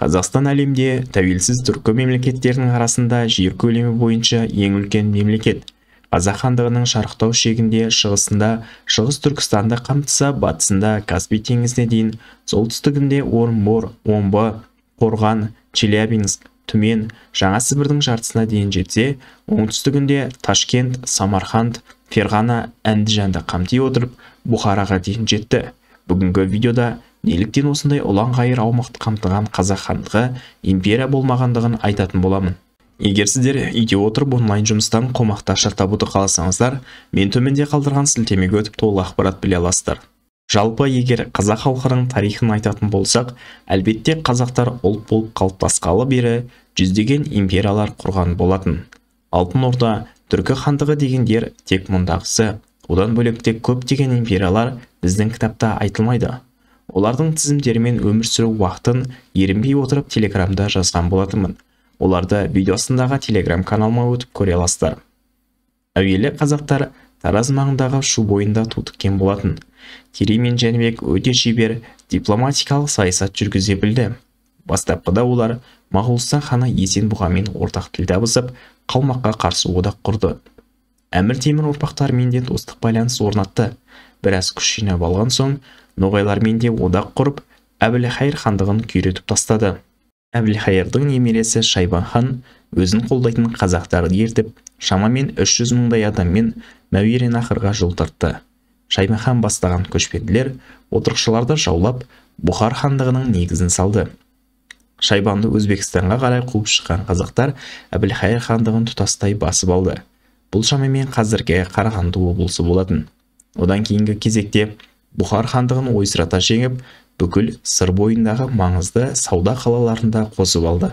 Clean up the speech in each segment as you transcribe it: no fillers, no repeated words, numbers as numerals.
Қазақстан әлемде тәуелсіз түркі мемлекеттерінің арасында жер көлемі бойынша ең үлкен мемлекет. Қазақ хандығының шарықтау шегінде шығысында Шығыс Түркістанды қамтыса, батысында Каспий теңізіне дейін, солтүстігінде Орынбор, Омбы, Қорған, Челябинск, Түмен, Жаңа Сібірдің жартысына дейін жетсе, оңтүстігінде Ташкент, Самарқанд, Ферғана, Әндіжанды қамти отырып, Бұхараға дейін жетті. Бүгінгі видеода неліктен осындай ұлан-ғайыр аумақты қамтыған Қазақ хандығы империя болмағандығын айтатын боламын. Егер сіздер үйде отырып онлайн жұмыстан қомақты ақша табуды қаласаңыздар, мен төменде қалдырған сілтемеге өтіп толық ақпарат біле аласыздар. Жалпы, егер қазақ халқының тарихын айтатын болсақ, әлбетте қазақтар ұлт болып қалыптасқалы бері жүздеген империялар құрған болатын. Алтын Орда, Түркі хандығы дегендер тек мұндағысы. Одан бөлек те көптеген империялар біздің кітапта айтылмайды. Олардың тізімдерімен өмір сүру уақытын ерінбей отырып телеграмда жазған болатынмын. Оларды видео астындағы телеграм каналыма өтіп көре аласыздар. Әуелі қазақтар Тараз маңындағы Шу бойында ту тіккен болатын. Керей мен Жәнібек өте шебер дипломатикалық саясат жүргізе білді. Бастапқыда олар Моғолстан ханы Есен Бұғамен ортақ тіл табысып, қалмаққа қарсы одақ құрды. Әмір Темір ұрпақтарымен де достық байланыс орнатты. Біраз күш жинап алған соң, ноғайлармен де одақ құрып, Әбілхайыр хандығын күйретіп тастады. Әбілхайырдың немересі Шайбан хан өзін қолдайтын қазақтарды ертіп, шамамен 300 мыңдай адаммен Мәуереннахрға жол тартты. Шайбан хан бастаған көшпенділер отырықшыларды жаулап, Бұхар хандығының негізін салды. Шайбанды Өзбекстанға қарай қуып шыққан қазақтар Әбілхайыр хандығын тұтастай басып алды. Бұл шамамен қазіргі Қарағанды облысы болатын. Одан кейінгі кезекте Бұхар хандығын ойсырата жеңіп, бүкіл Сыр бойындағы маңызды сауда қалаларында қосып алды.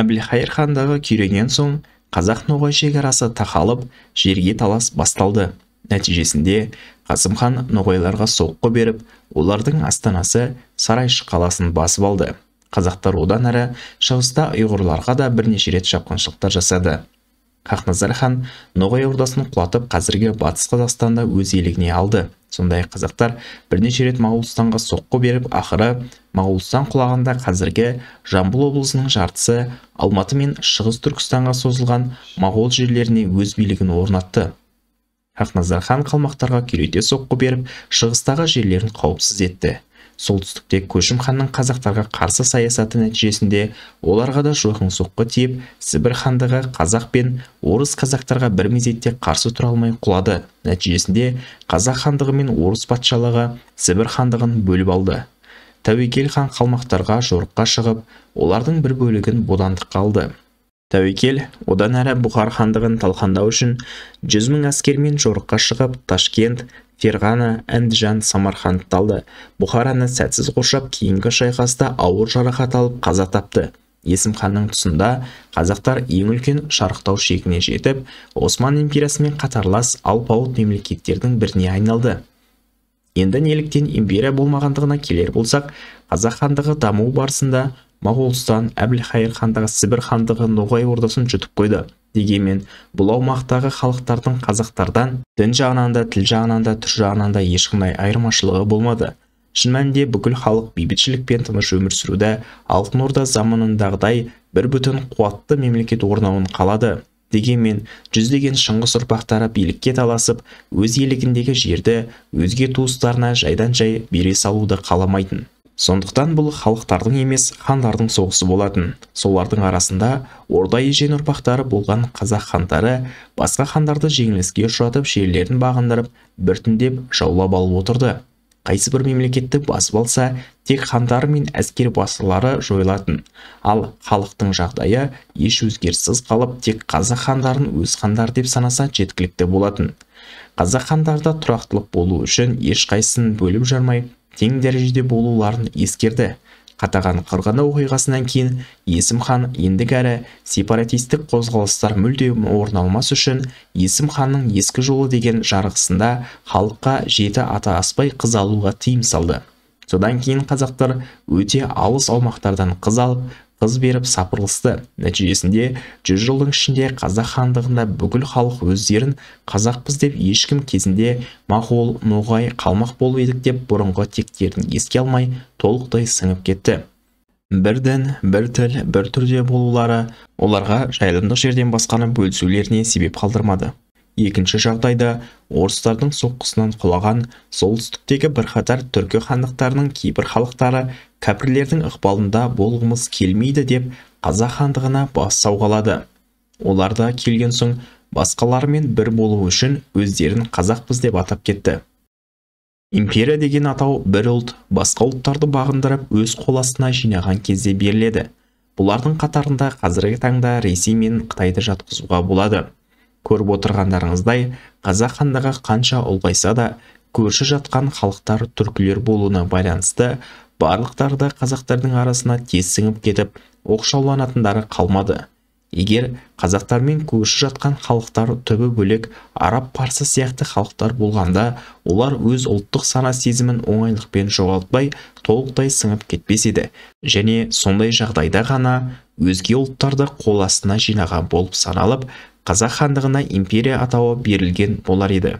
Әбілхайыр хандығы күйреген соң, қазақ-ноғай шекарасы тақалып, жерге талас басталды. Нәтижесінде Қасым хан ноғайларға соққы беріп, олардың астанасы Сарайшық қаласын басып алды. Қазақтар одан әрі шығыста ұйғырларға да бірнеше рет шапқыншылықтар жасады. Хақназар хан Ноғай ордасын құлатып, қазіргі Батыс Қазақстанда өз иелігіне алды. Сондай қазақтар бірнеше рет Моғолстанға соққы беріп, ақыры Моғолстан құлағанда қазіргі Жамбыл облысының жартысы Алматы мен Шығыс Түркістанға созылған моғол жерлеріне өз билігін орнатты. Хақназар хан қалмақтарға күйрете соққы беріп, шығыстағы жерлерін қауіпсіз етті. Солтүстікте Көшім ханның қазақтарға қарсы саясаты нәтижесінде оларға да жойқын соққы тиіп, Сібір хандығы қазақ пен орыс қазақтарға бір мезетте қарсы тұра алмай құлады. Нәтижесінде қазақ хандығы мен орыс патшалығы Сібір хандығын бөліп алды. Тәуекел хан қалмақтарға жорыққа шығып, олардың бір бөлігін бодандыққа алды. Тәуекел одан әрі Бұхар хандығын талқандау үшін 100 мың әскермен жорыққа шығып, Ташкент, Ферғана, Әндіжан, Самарқандты алды. Бұхараны сәтсіз қоршап, кейінгі шайқаста ауыр жарақат алып қаза тапты. Есім ханның тұсында қазақтар ең үлкен шарықтау шегіне жетіп, Осман империясымен қатарлас алпауыт мемлекеттердің біріне айналды. Енді неліктен империя болмағандығына келер болсақ, қазақ хандығы даму барысында Моғолстан, Әбілхайыр хандығы, Сібір хандығы, Ноғай ордасын жұтып қойды. Дегенмен, бұл аумақтағы халықтардың қазақтардан дін жағынан да, тіл жағынан да, түр жағынан да ешқандай айырмашылығы болмады. Шын мәнінде бүкіл халық бейбітшілік пен тыныш өмір сүруді Алтын Орда заманындағыдай бір бүтін қуатты мемлекет орнауын қалады. Дегенмен, жүздеген Шыңғыс ұрпақтары билікке таласып, өз иелігіндегі жерді өзге туыстарына жайдан-жай бере салуды қаламайтын. Сондықтан бұл халықтардың емес, хандардың соғысы болатын. Солардың арасында Орда ежен ұрпақтары болған қазақ хандары басқа хандарды жеңіліске ұшыратып, жерлерін бағындырып, біртіндеп жаулап алып отырды. Қайсы бір мемлекетті басып алса, тек хандары мен әскер басшылары жойылатын. Ал халықтың жағдайы еш өзгеріссіз қалып, тек қазақ хандарын өз хандары деп санаса жеткілікті болатын. Қазақ хандарда тұрақтылық болу үшін ешқайсысын бөліп жармай, тең дәрежеде болуларын ескерді. Қатаған қырғыны оқиғасынан кейін Есім хан ендігәрі сепаратистік қозғалыстар мүлде орын алмас үшін Есім ханның ескі жолы деген жарғысында халыққа жеті ата аспай қыз алуға тыйым салды. Содан кейін қазақтар өте алыс аумақтардан қыз алып, қыз беріп сапырылысты. Нәтижесінде 100 жылдың ішінде қазақ хандығында бүкіл халық өздерін қазақпыз деп ешкім кезінде моғол, ноғай, қалмақ болып едік деп бұрынғы тектерін еске алмай толықтай сіңіп кетті. Бір дін, бір тіл, бір түрде болулары оларға жайылымдық жерден басқаны бөлісулеріне себеп қалдырмады. Екінші жағдайда орыстардың соққысынан құлаған солтүстіктегі бірқатар түркі хандықтарының кейбір халықтары кәпірлердің ықпалында болғымыз келмейді деп қазақ хандығына бас сауғалады. Олар да келген соң басқаларымен бір болу үшін өздерін қазақпыз деп атап кетті. Империя деген атау бір ұлт басқа ұлттарды бағындырып өз қол астына жинаған кезде беріледі. Бұлардың қатарында қазіргі таңда Ресей мен Қытайды жатқызуға болады. Көріп отырғандарыңыздай, қазақ хандығы қанша ұлғайса да, көрші жатқан халықтар түркілер болуына байланысты барлықтары да қазақтардың арасына тез сіңіп кетіп, оқшауланатындары қалмады. Егер қазақтармен көрші жатқан халықтар түбі бөлек араб, парсы сияқты халықтар болғанда, олар өз ұлттық сана сезімін оңайлықпен жоғалтпай, толықтай сіңіп кетпес еді. Және сондай жағдайда ғана өзге ұлттарды қол астына жинаған болып саналып, қазақ хандығына империя атауы берілген болар еді.